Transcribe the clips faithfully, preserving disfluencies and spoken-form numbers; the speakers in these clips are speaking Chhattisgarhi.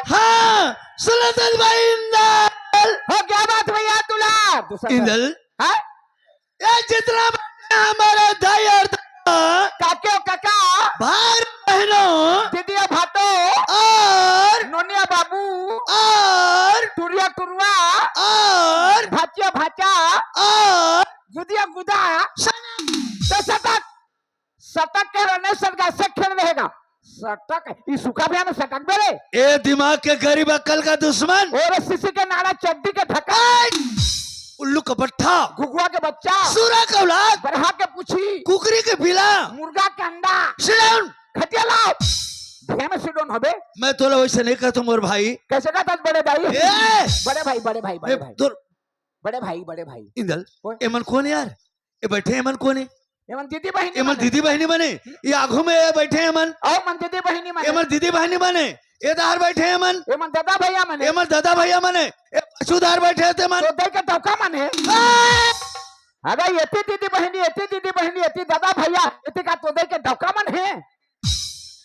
हाँ, सुनत हस भाई इंदल। हो, क्या बात भैया तुला? दूसरा इंदल। हाँ? ये जितना बड़ा हमारा दाई और दादा, काके और काका, भाई बहनों, दीदिया भाटो, और नोनिया बाबू, और टुरिया टुरुआ, और भाचिया भाचा, और गुदिया गुदा, सनम। तो सटक, सटक के रहने सटका से खेल रहेगा। सटक, ई सुखा भी है ना सटक बे रे। ए दिमाग के गरीब अक्ल का दुश्मन। और सीसी के नारा चड्डी के ढक्कन। उल्लू का पट्ठा। घुघुआ के बच्चा। सूरा का औलाद। बरहा के पूछी। कुकरी के बिला। मुर्गा के अंडा। Sit down। खटिया लाओ। ध्यान से sit down होबे। मैं तोला वैसे नहीं कहता मोर भाई। कैसे कहता बड़े भाई? ए! बड़े भाई, बड़े भाई, बड़े ए, भाई। दूर। बड़े भाई, बड़े भाई। इंदल, ओए। एमन कौन यार? ए बैठे एमन कौन है? एमन दीदी बहिनी एमन मने। दीदी बहिनी मने। ये आगू में ये बैठे एमन। अउ मन दीदी बहिनी मने। एमन दीदी बहिनी मने। ये दार बैठे एमन। एमन दादा भैया मने। एमन दादा भैया मने। ये पाछू दार बैठे ते मन। तो दे के डौका मने। ए! अगर एती दीदी बहिनी, एती दीदी बहिनी, एती दादा भैया, एती का तो दे के डौका मन है।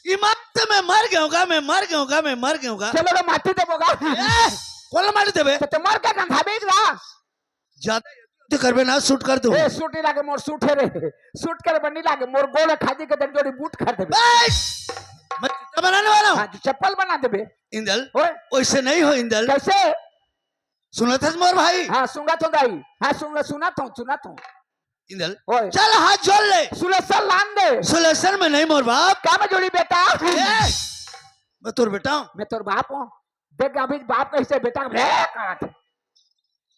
इमारत में मर गयोगा, मैं मर गयोगा, मैं मर गयोगा। चलो रे, माटी देबोगा। ए, कोला माटी देबे? तो, तो मर के गंधाबे इकला। ज्यादा तो करबे ना, shoot कर दूं। ए, shoot नहीं लागे, मोर suit है रे। Shoot करबे नहीं लागे, मोर गोल खादी के दन जोड़ी boot कर देबे। ए, मैं जूता बनाने वाला हूँ। हाँ, तो चप्पल बना देबे। इंदल, ओए। वैसे नहीं हो इंदल। कैसे? सुनत हस मोर भाई? हाँ, सुनत हूँ दाई। हाँ, सुन, सुनत हूँ, सुनत हूँ। इंदल, ओए। चल हाथ जोड़ ले। सुलेसर लान दे। सुलेसर में नहीं मोर बाप। का में जोड़ी बेटा? ए, मैं तोर बेटा हूँ। मैं तोर बाप हूँ। देख अभी बाप कैसे बेटा रे कहत।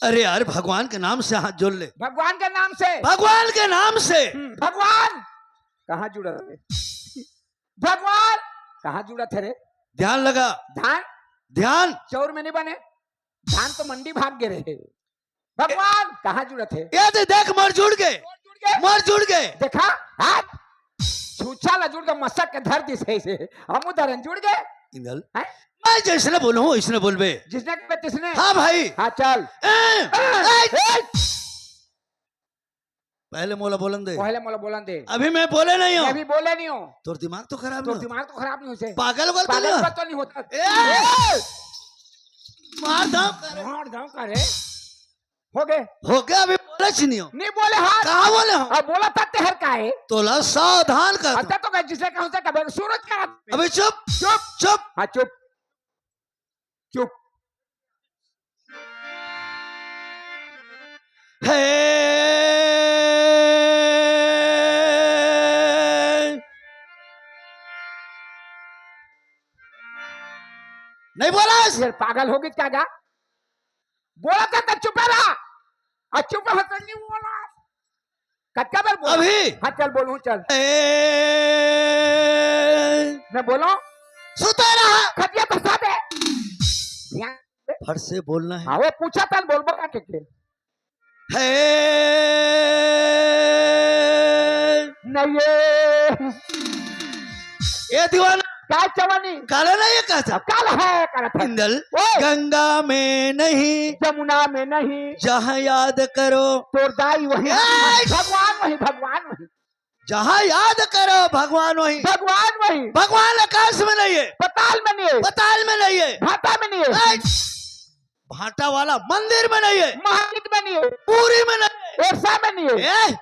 अरे यार, भगवान के नाम से हाथ जोड़ ले। भगवान के नाम से। भगवान के नाम से। हम्म, भगवान। कहाँ जुड़त रे? भगवान। कहाँ जुड़त है रे? ध्यान लगा। धान? ध्यान। चौर में नहीं बने। धान तो मंडी भाग गे रहे। भगवान, कहाँ जुड़त है? ये दे देख, मोर जुड़ गे। मोर जुड़ गे। मोर जुड़ गे। देखा? हाथ। छूछा ला जुड़ के मसक के धर दिस है इसे। हम उधर जुड़ गए। इंदल, हैं? मैं जैसने बोलूं, वैसने बोलबे। जिसने कहे तिसने। हाँ भाई। हाँ, चल। ए, ए, ए, ए। पहले मोला बोलन दे। पहले मोला बोलन दे। अभी मैं बोले नहीं हूँ। मैं अभी बोले नहीं हूँ। तोर दिमाग तो खराब तोर नहीं हो। दिमाग तो खराब नहीं हो से। पागल उगल तो पागल नहीं हो। उगल तो नहीं होता। ए! ए! मार दाव करे। मार दाव करे। हो गए। हो गया, अभी बोले च नहीं हो। नहीं बोले हाँ। कहाँ बोले हो? अब बोला था तेहर का है। तोला सावधान कर। अच्छा तो कहे जिसे कहूँ से कभी सूरज का। अभी चुप। चुप। चुप। हाँ, चुप। चुप। हे। नहीं बोला? ये पागल होगी क्या गा? बोला था तो चुप रहा। और चुप हो तो नहीं बोला। कच्चा बल बोल। अभी। हाँ, चल बोलूं, चल। ए। मैं बोलूं? सुता रहा। खटिया तो साथ है। ध्यान दे। फट से बोलना है। हाँ, वो पूछा था, बोल बोला के, के। हे। नहीं ये। ए दीवाना। का चवनी? काला नहीं है कहता। काल है करत है। इंदल, ओए। गंगा में नहीं। जमुना में नहीं। जहाँ याद करो। तोर दाई वही। ए! भगवान वही, भगवान वही। जहाँ याद करो भगवान वही। भगवान वही। भगवान आकाश में नहीं है। पताल में नहीं है। पताल में नहीं है। भाटा में नहीं है। ए! भाटा वाला मंदिर में नहीं है। मस्जिद में नहीं है। पूरी में नहीं है। ओरसा में नहीं है। ए,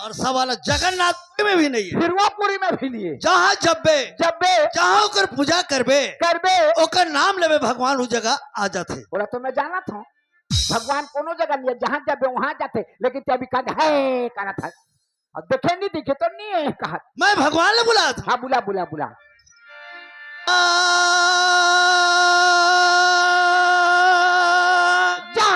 ओरसा वाला जगन्नाथपुरी में भी नहीं है। फिरवापुरी में भी नहीं है। जहाँ जब्बे, जब्बे, जहाँ ओकर पूजा करबे, करबे, ओकर नाम लेबे, भगवान उस जगह आ जाथे। बोला तो मैं जानत हूँ, भगवान कोनो जगह नहीं है, जहाँ जब्बे वहाँ जाथे, लेकिन ते अभी कद है करत है। अब देखे नहीं, दिखे तो नहीं है कहा। मैं भगवान ले बुलात हूँ। हाँ, बुला, बुला, बुला। आ, जा,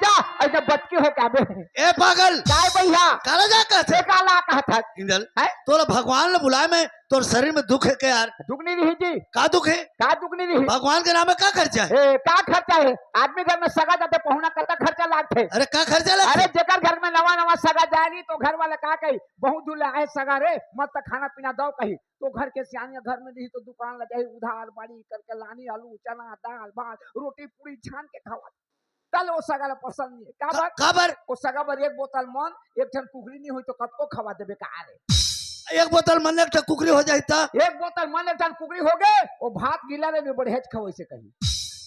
जा, ऐसे बच क्यों है का बे? ए पागल! काय भैया? काला जा कहत हे? काला कहत हे? इंदल, हैं? तोला भगवान ने बुलाए में, तोर शरीर में दुख है क्या यार? दुख नहीं रही जी। का दुख है? का दुख नहीं रही? भगवान के नाम में का खर्चा है? ए, का खर्चा है? आदमी घर में सगा जाथे, पहुना, कतका खर्चा लागथे? अरे, का खर्चा लागथे? अरे, जेकर घर में नवा नवा सगा जाही, तो घर वाले का कही, "बहुत दूर ले आए सगा रे, मस्त खाना पीना दव," कही। तो घर के सियानिया घर में नहीं तो दुकान ल जाही, उधार बाड़ी करके लानी, आलू, चना, दाल, भात, रोटी, पूरी छान के खावा। तले ओ सगा ल पसंद नहीं है। का का-, बर? काबर? ओ सगा बर एक बोतल मन, एक ठन कुकरी नहीं होई तो कतको खवा देबे का रे? एक बोतल मन, एक ठन कुकरी हो जाही त? एक बोतल मन, एक ठन कुकरी हो गे, ओ भात गिला रे, बढ़िया खवई से कही।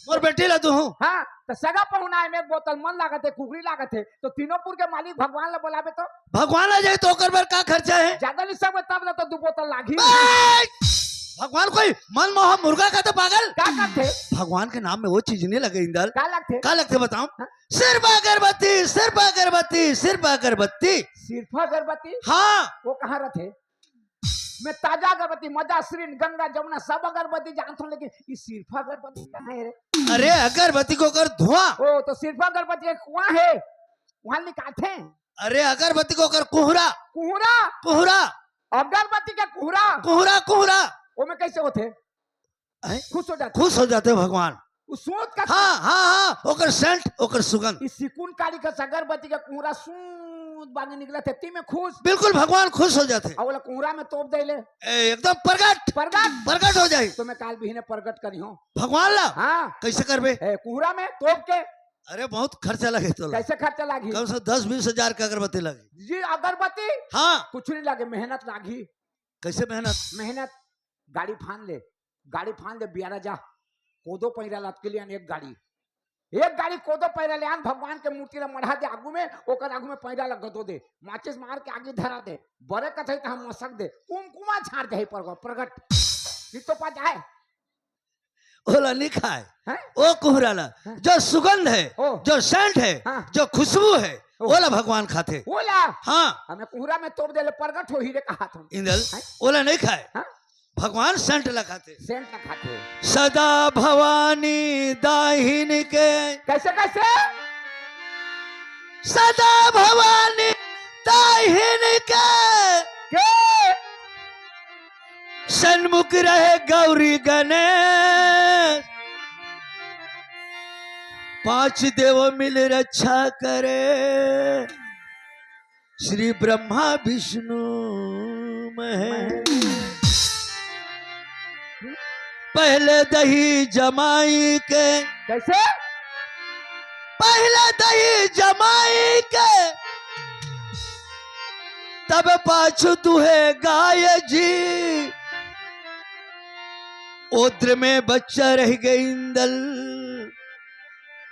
मोर बेटी ला दूहूं। हाँ, त सगा पहुना में एक बोतल मन लागत है, कुकरी लागत है, तो तीनों पुर के मालिक भगवान ला बोलाबे तो? भगवान आ जाए तो ओकर बर का खर्चा है? ज्यादा नहीं सब तब ना तो दू बोतल लागी। ए! भगवान कोई मन मोह मुर्गा खाथे पागल? का खाथे? भगवान के नाम में वो चीज नहीं लगे इंदल। का लगथे? का लगथे बताओ? हाँ? सिर्फ अगरबत्ती, सिर्फ अगरबत्ती, सिर्फ अगरबत्ती। सिर्फ अगरबत्ती? हाँ। वो कहाँ रथे? मैं ताजा अगरबत्ती, मजा, श्रीन, गंगा, जमुना, सब अगरबत्ती जानता हूँ, लेकिन ये सिर्फ अगरबत्ती कहाँ है रे? अरे अगरबत्ती को कर धुआं। ओ, तो सिर्फ अगरबत्ती का कुआं है, वहां निकालते हैं। अरे अगरबत्ती को कर कुहरा। कुहरा? कुहरा। अगरबत्ती के कुहरा? कुहरा, कुहरा। वो में कैसे होथे? हैं? खुश हो जाथे। खुश हो जाथे भगवान। वो सूंघ का हाँ, हाँ, हाँ, ओकर सेंट, ओकर सुगंध। इस सिकुन काली का अगरबत्ती का कुहरा सूंघ बानी निकलथे, ती में खुश। बिल्कुल भगवान खुश हो जाथे। अउ ओला कुहरा में तोप दे ले। ए, एकदम प्रगट। प्रगट। प्रगट हो जाही। तो मैं काल बिहने प्रगट करी हूँ। भगवान ला? हाँ। कैसे करबे? ए, कुहरा में तोप के। अरे बहुत खर्चा लगे तोला। कैसे खर्चा लागी? कम से कम दस बीस हजार के अगरबत्ती लगे। जी अगरबत्ती? हाँ। कुछ नहीं लगे, मेहनत लागी। कैसे मेहनत? मेहनत। गाड़ी फान ले, गाड़ी फान ले, बियारा जा, कोदो पैरा लतके लियान एक गाड़ी, एक गाड़ी कोदो पैरा ले आन, भगवान के मूर्ति ला मढ़ा दे आगू में, ओकर आगू में पैरा ला गदो दे, माचिस मार के आगी धरा दे, बरे कथई तहाँ मसक दे, कुमकुमा झाड़ दे पर प्रगट। नहीं तो पा जाए। ओला नहीं खाए। हैं? ओ कुहरा ला, हाँ। जो सुगंध है, ओ। जो सेंट है, हाँ। जो खुशबू है, ओ। ओला भगवान खाथे। ओला? हाँ। हमें कुहरा में तोप दे ले, प्रगट हो ही रे कहा तुम। इंदल, हैं? ओला नहीं खाए। हाँ? भगवान सेंट ला खाथे। सेंट ला खाथे। सदा भवानी दाहिन के। कैसे, कैसे? सदा भवानी दाहिन के। के? सन्मुख रहे गौरी गणेश, पांच देव मिल रक्षा करे, श्री ब्रह्मा विष्णु महेश। पहले दही जमाई के। कैसे? पहले दही जमाई के, तब पाछू दुहे गाय जी। ओद्र में बच्चा रह गए इंदल,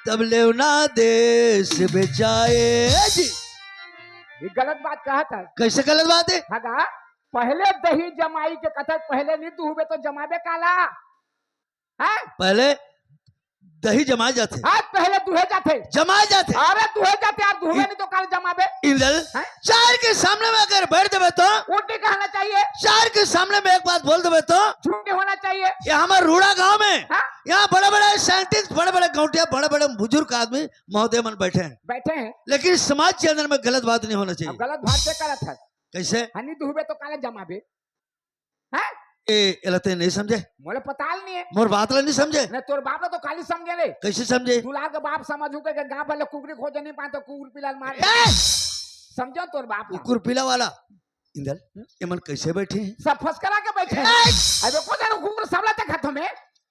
तब लेवना देश बेचाए जी। ये गलत बात कहा था। कैसे गलत बात है? हाँ, कहा, पहले दही जमाई के कथा, पहले नहीं दुहबे तो जमाबे काला? हैं? पहले दही जमाए जाथे। हाँ, पहले दुहे जाथे। जमाए जाथे। अरे दुहे जाथे यार, दुहबे ए-, नहीं तो काल जमाबे। इंदल, हैं? चार के सामने में अगर बैठ देबे तो? उल्टी कहना चाहिए। चार के सामने में एक बात बोल देबे तो? झूठ नहीं होना चाहिए। ये हमारे रूड़ा गांव में, हाँ? यहाँ बड़े-बड़े साइंटिस्ट, बड़े-बड़े गौंटिया, बड़े-बड़े बुजुर्ग आदमी महोदय मन बैठे हैं। बैठे हैं। लेकिन समाज के अंदर में गलत बात नहीं होना चाहिए। अब गलत बात से करत है। कैसे? हनी दुहबे तो काले जमाबे। हैं? ए, एला ते नहीं समझे? मोले पताल नहीं है। मोर बात ला नहीं समझे? नहीं, तोर बाप ला तो काली समझे रे। कैसे समझे? दुलार के बाप समझू के, के गांव वाले कुकरी खोजे नहीं पाए तो कुकुर पिलाल मार। ए! समझो तोर बाप ला। कुकुर पिला वाला। इंदल, हम्म? एमन कैसे बैठे हैं? सब फसकरा के बैठे हैं। ए! अबे को जानो कुकुर सबला तक हाथों में।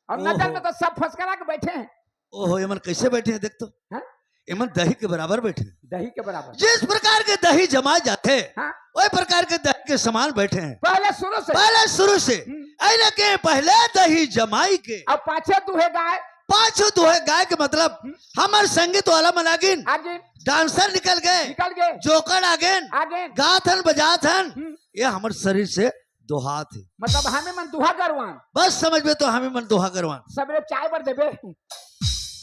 और ओहो। नजर में तो सब फसकरा के बैठे हैं। ओहो, एमन कैसे बैठे हैं, देख तो। हाँ? एमन दही के बराबर बैठे हैं। दही के बराबर। जिस प्रकार के दही जमाए जाते हैं, हाँ। वही प्रकार के दही के समान बैठे हैं। पहले शुरू से। पहले शुरू से। हम्म। ऐ लेके पहले दही जमाई के। अब पाछे दुहे गाय। पाछू दुहे गाय के मतलब, हम्म। हमर संगीत वाला मन आगिन। आगिन। डांसर निकल गए। निकल गए। जोकर आगिन। आगिन। गात हन, बजात हन। हम्म। ये हमर शरीर से दोहात है। मतलब हमें मन दोहा गरवान। बस समझ में तो हमें मन दोहा गरवान। सबरे चाय बर देबे।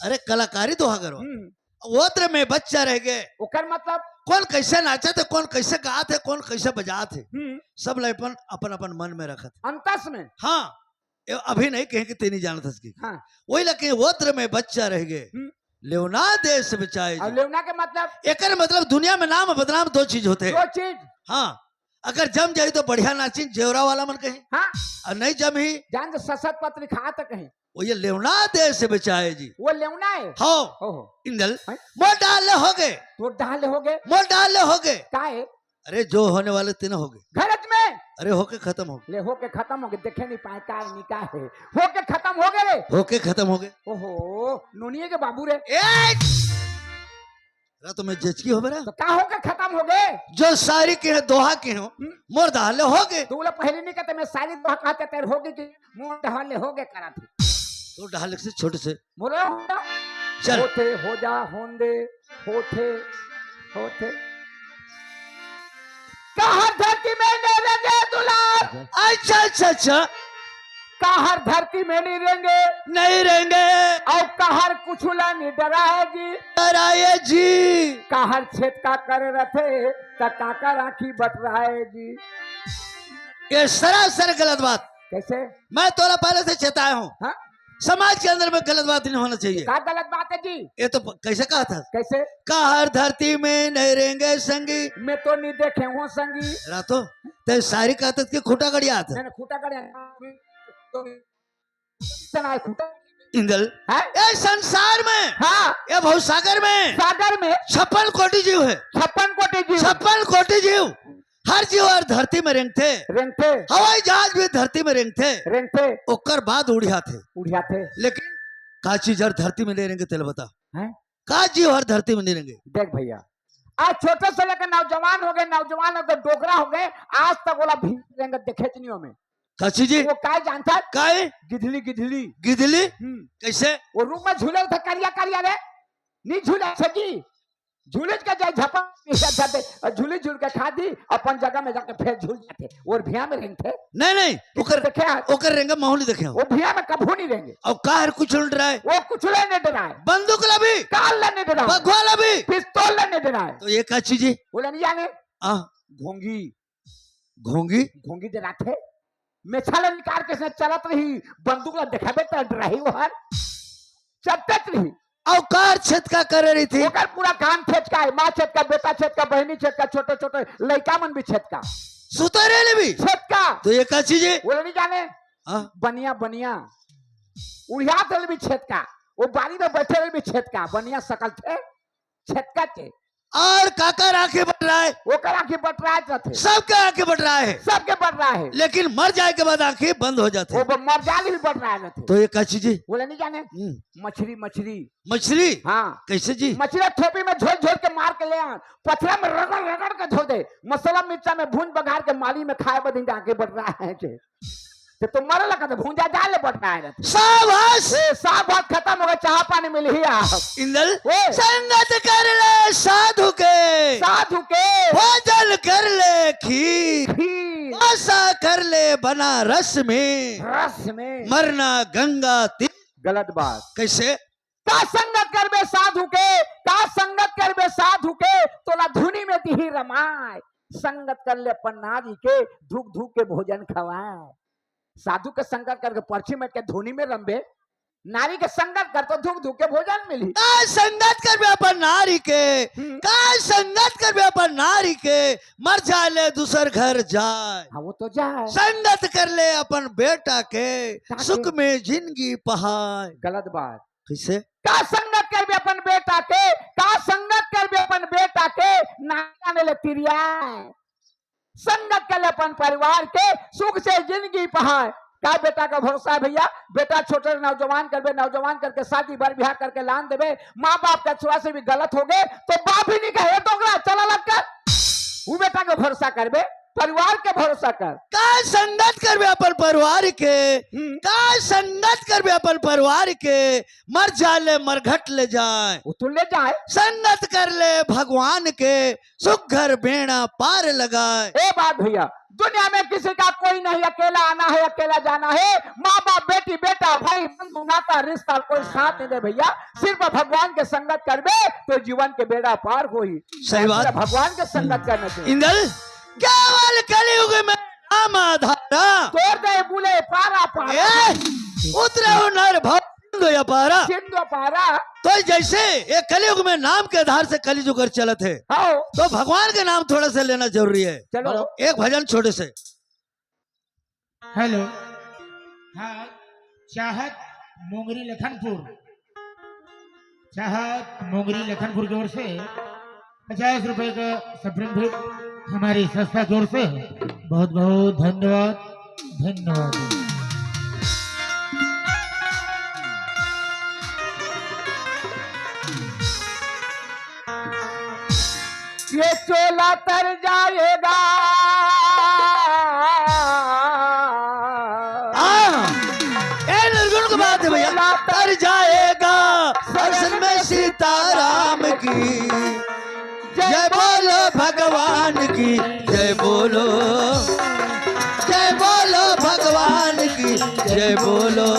अरे कलाकारी दोहा गरवान। हम्म। ओत्र में बच्चा रह गए। ओकर मतलब? कौन कैसे नाचत है, कौन कैसे गात है, कौन कैसे बजात है। हम्म। सब लइपन अपन अपन मन में रखत है। अंतस में? हाँ। ए, अभी नहीं कहें कि तेनी जानत हस की। हाँ। वही लगे ओत्र में बच्चा रह गए। हम्म। लेवना देश बचाए जी। लेवना के मतलब? एकर मतलब दुनिया में नाम बदनाम दो चीज होथे। दो चीज। हाँ, अगर जम जाही तो बढ़िया नाचिन, जेवरा वाला मन कही। हाँ। अउ नहीं जमही, जान जो ससत पत्री खात कही। वो ये लेवना देश बचाए जी। वो लेवना हे। हाँ। ओहो। इंदल, हैं? मोर डहर ले होगे। तोर डहर ले होगे? मोर डहर ले होगे। काहे? अरे, जो होने वाले तेन होगे। घरत में? अरे, होके खतम होगे। ले, होके खतम होगे, देखे नहीं पाए, का नहीं का हे। होके खतम होगे रे। होके खतम होगे। ओहो, नोनिये के बाबू रे। ए! रा तो मैं जचकी हो बेरा। तो का होके खतम होगे? जो सारी के हे, दोहा के हो, हम्म। मोर डहर ले होगे। तू ला पहले नहीं कहते, मैं सारी दोहा कहते, तेरे होगे कि मोर डहर ले होगे करा थी। तो डहर ले से छोटे से। बोलो। चल। होथे, हो जा, होन दे, होथे, होथे। कहर धरती में नहीं रेंगे दुलार। अच्छा, अच्छा, अच्छा। कहर धरती में नहीं रेंगे। नहीं रेंगे। अउ कहर कुछ ला नहीं डराए जी। डराए जी। कहर छेतका करे रथे, त काकर आँखी बटराए जी। ये सरासर गलत बात। कैसे? मैं तोला पहले से चेताया हूँ। हाँ? समाज के अंदर में गलत बात नहीं होना चाहिए। का गलत बात हे जी? ये तो प-, कैसे कहा था? कैसे? कहर धरती में नहीं रेंगे संगी। मैं तो नहीं देखे हूँ संगी। रातो, ते सारी कहत के खूंटा गड़ियात। नहीं, नहीं, खूंटा गड़िया। इतना है खूंटा। इंदल, हैं? ए संसार में, हाँ। ए भवसागर में, सागर में छप्पन कोटि जीव हे। छप्पन कोटि जीव। छप्पन कोटि जीव। हर जीव हर धरती में रेंगथे। रेंगथे। हवाई जहाज भी धरती में रेंगथे। रेंगथे। ओकर बाद उड़ियाथे। उड़ियाथे। लेकिन का चीज हर धरती में नहीं रेंगे, तेला बता। हैं? का जीव हर धरती में नहीं रेंगे? देख भैया, आज छोटे से लेकर नौजवान होगे, नौजवान होगे, डोकरा होगे, आज तक ओला भीम रेंगत देखेच नहीं हों मैं। का चीज हे? वो काय जानता है? काय? गिधली, गिधली। गिधली? हम्म। कैसे? वो रूख में झूले होथे करिया, करिया रे। नहीं झूले सकी। झूले के जाए झपा, झपे, अउ झूली झूल के खा दी, अपन जगह में जाके फेर झूल जाथे। अउ भुइयां में रेंगथे। नहीं, नहीं, ओकर, देखे आप? ओकर रेंगे महूं नहीं देखे हो। वो भुइयां में कभू नहीं रेंगे। अउ कहर कुछ नहीं डराए। वो कुछ नहीं डराए। बंदूक ला भी। काल ला नहीं डराए। बघवा ला भी। पिस्तौल ला नहीं डराए। तो ये का चीज हे? वो ला नहीं जाने। आ। घोंगी। घोंगी? घोंगी डराथे। मेछा ला निकाल के से चलत रही, बंदूक ला देखाबे त डराही ओहर। चलत रही। अउ कहर छेतका करे रहिथे? ओकर पूरा गांव छेतका हे, माँ छेतका, बेटा छेतका, बहिनी छेतका, छोटे छोटे लइका मन भी छेतका। सुतरे ले भी? छेतका। तो ये का चीज हे? वो ला नहीं जाने। हाँ। बनिया, बनिया। उड़ियात ले भी छेतका। वो बारी में बैठे ले भी छेतका। बनिया सकल थे, छेतका थे। अउ काकर आँखी बटराए? ओकर आँखी बटराए जाथे। सबके आँखी बटराए हे। सबके बटराए हे। लेकिन मर जाए के बाद आँखी बंद हो जाथे। वो ब-, मर जाए ले भी बटराए जाथे। तो ये का चीज हे? वो ला नहीं जाने। हम्म। मछरी, मछरी। मछरी? हाँ। कैसे जी? मछरी थोपी में झोल झोल के मार के ले आन, पथरा में रगड़ रगड़ के धो दे, मसाला मिर्चा में भूंज बघार के माली में खाए बदिन आँखी बटराए हे। ते तो मरे लगा तो भूंजा जाए ले बटराए रहिथे। शाबाश। ए, साहब, बात खतम होगे, चाह पानी मिलही आप। इंदल, ओए। संगत कर ले साधु के। साधु के। भोजन कर ले खीर। खीर। वास कर ले बनारस में। रस में। मरना गंगा तीर। गलत बात। कैसे? का संगत करबे साधु के, का संगत करबे साधु के, तोला धुनी में दिही रमाय। संगत कर ले अपन नारी के, धुक धुक के भोजन खवाय। साधु के संगत करके पर्ची मेट के धुनी में रमबे, नारी के संगत कर तो धुक धुक के भोजन मिली। का संगत करबे अपन नारी के, हम्म। का संगत करबे अपन नारी के, मर जाए ले दूसर घर जाए। हाँ, वो तो जाए। संगत कर ले अपन बेटा के, ताकि सुख में जिंदगी पहाय। गलत बात। कैसे? का संगत करबे अपन बेटा के, का संगत करबे अपन बेटा के, ना जाने ले तिरिया। संगत कर ले अपन परिवार के, सुख से जिंदगी पहाय। का बेटा का भरोसा हे भैया? बेटा छोटे नौजवान करबे, नौजवान करके शादी बर बिहाव करके लान देबे, माँ बाप के अछुआ से भी गलत होगे, तो बाप ही नहीं कहे, "ए डोकरा, चला लग कर।" वो बेटा के भरोसा करबे, परिवार के भरोसा कर। का संगत करबे अपन परिवार के, हम्म। का संगत करबे अपन परिवार के, मर जाए ले मरघट ले जाए। वो तो ले जाए। संगत कर ले भगवान के, सुख घर बेड़ा पार लगाए। ए बात भैया, दुनिया में किसी का कोई नहीं, अकेला आना है, अकेला जाना है। माँ बाप, बेटी बेटा, भाई बंधु नाता रिश्ता कोई साथ नहीं दे भैया, सिर्फ भगवान के संगत करबे तो जीवन के बेड़ा पार होही। सही बात। भगवान के संगत करना चाहिए। इंदल, केवल कलयुग में नाम आधारा। तोर दे बुले पारा पारा। ए, उतरहु नर भव सिंधु अपारा। सिंधु अपारा। तो जैसे ये कलयुग में नाम के आधार से कलयुग अगर चलत हे, हाँ। तो भगवान के नाम थोड़ा सा लेना जरूरी है। चलो। एक भजन छोटे से। हेलो, हाँ, चाहत मोंगरी लखनपुर, चाहत मोंगरी लखनपुर की ओर से पचास रुपए का सप्रेम भेंट हमारी संस्था की ओर से। बहुत बहुत धन्यवाद, धन्यवाद। ये चोला तर जाएगा। हाँ, ए निर्गुण की बात है भैया। चोला तर जाएगा दर्शन में सीताराम की। जय बोलो भगवान की, जय बोलो, जय बोलो भगवान की, जय बोलो।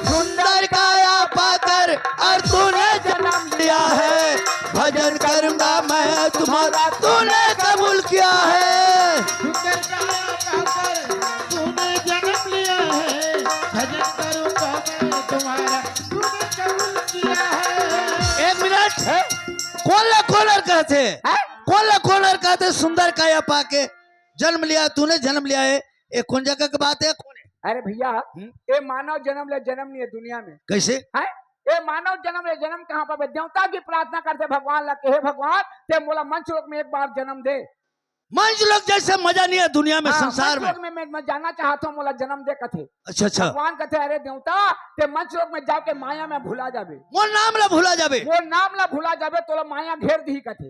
सुंदर काया पाकर और तूने जन्म लिया है, भजन करूंगा मैं तुम्हारा, तूने कबूल किया है। सुंदर काया पाकर तूने जन्म लिया है, भजन करूंगा मैं तुम्हारा, तूने कबूल किया है। एक मिनट, कोन ला कोन हर कहथे? हैं? कोन ला कोन हर कहथे सुंदर काया पाके जन्म लिया, तूने जन्म लिया है? ये कोन जगह की बात है, कोन है? अरे भैया, हम्म? ये मानव जन्म ले जन्म नहीं है दुनिया में। कैसे? हैं? ये मानव जन्म ले जन्म कहाँ पाबे? देवता की प्रार्थना करथे भगवान ला, कहे, "भगवान, ते मोला मनुष्य लोक में एक बार जन्म दे।" मनुष्य लोक जैसे मजा नहीं है दुनिया में, हाँ, संसार मनुष्य में। लोक में मैं, मैं जाना चाहत हूँ, मोला जन्म दे कथे। अच्छा, अच्छा। भगवान कथे, "अरे देवता, ते मनुष्य लोक में जाके माया में भुला जाबे। मोर नाम ला भुला जाबे। मोर नाम ला भुला जाबे, तोला माया घेर दिही," कथे।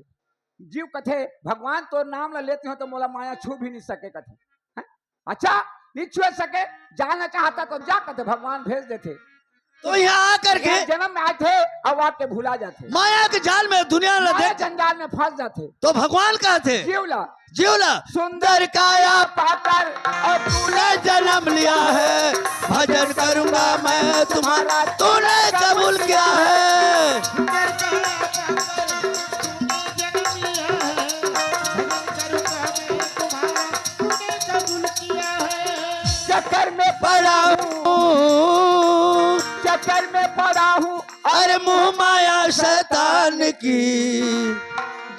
जीव कथे, "भगवान तोर नाम ला लेते हो तो मोला माया छू भी नहीं सके," कथे। हैं? अच्छा, नहीं छू सके, जाना चाहता तो जा, कथे, भगवान भेज देथे। तो यहाँ आकर के यहाँ जन्म में आथे, अब आके भुला जाथे। माया के जाल में दुनिया ला माया देख जंजाल में फंस जाथे। तो भगवान कहथे, जीव ला। जीव ला। सुंदर काया पाकर और तूने जन्म लिया है, भजन करूंगा मैं तुम्हारा, तूने कबूल किया है। सुंदर काया पाकर तूने जन्म लिया है, भजन करूंगा मैं तुम्हारा, तूने कबूल किया है। चक्कर में पड़ा हूँ, चक्कर में पड़ा हूँ, अरे मोह माया शैतान की।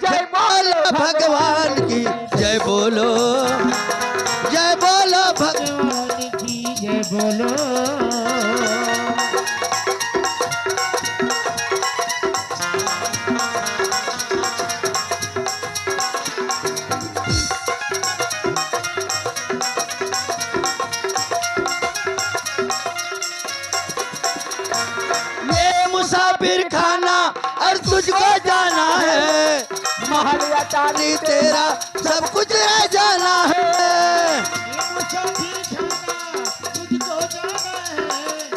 जय बोलो भगवान की, जय बोलो, जय बोलो भगवान की, जय बोलो। ये मुसाफिर खाना और तुझको जाना है, महल अटारी तेरा सब कुछ रह जाना है। ये मुसाफिर खाना, तुझको जाना है,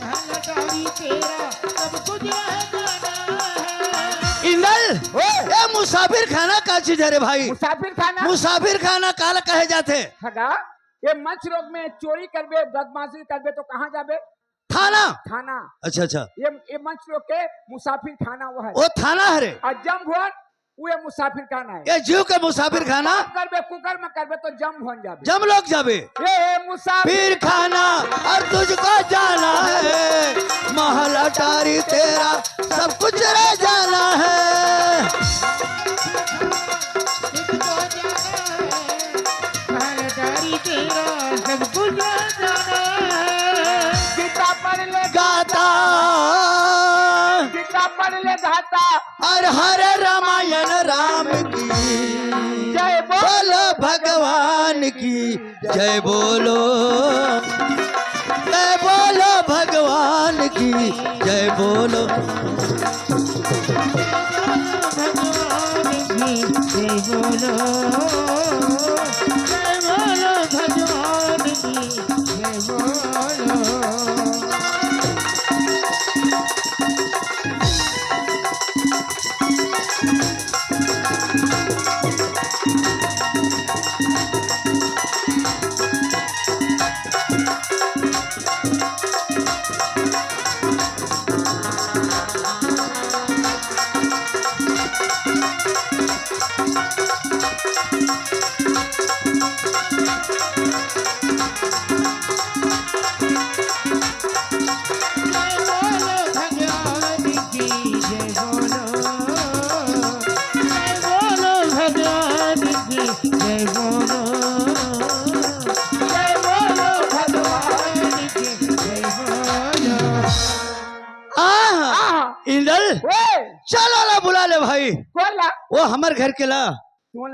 महल अटारी तेरा सब कुछ रह जाना है। इंदल, ओए! ये मुसाफिर खाना का चीज है रे भाई? मुसाफिर खाना? मुसाफिर खाना काला कहे जाथे? हगा, ये मनुष्य लोक में चोरी करबे, बदमाशी करबे तो कहाँ जाबे? थाना। थाना। अच्छा, अच्छा। ये, ये मनुष्य लोक के मुसाफिर खाना वो है। वो थाना हरे। और जम भवन, वो ये मुसाफिर खाना है। ये जीव के मुसाफिर खाना। पाप करबे, कुकर्म करबे तो जम भवन जाबे। जम लोक जाबे। ये मुसाफिर फिर खाना और तुझको जाना है, महल अटारी तेरा सब कुछ रह जाना है। महल अटारी तेरा सब कुछ रह जाना है। गीता पढ़ ले गाता। गीता पढ़ ले गाता। और हर रामायण राम की। जय बोल। बोलो भगवान की। जय बोलो, जय बोलो भगवान की, जय बोलो। भगवान की जय बोलो, जय बोलो भगवान की जय बोलो। जय बोलो, जय बोलो भगवान की, जय बोलो। आहा, आहा। इंदल, ओए। चल ओला बुला ले भाई। कोन ला? वो हमर घर के ला।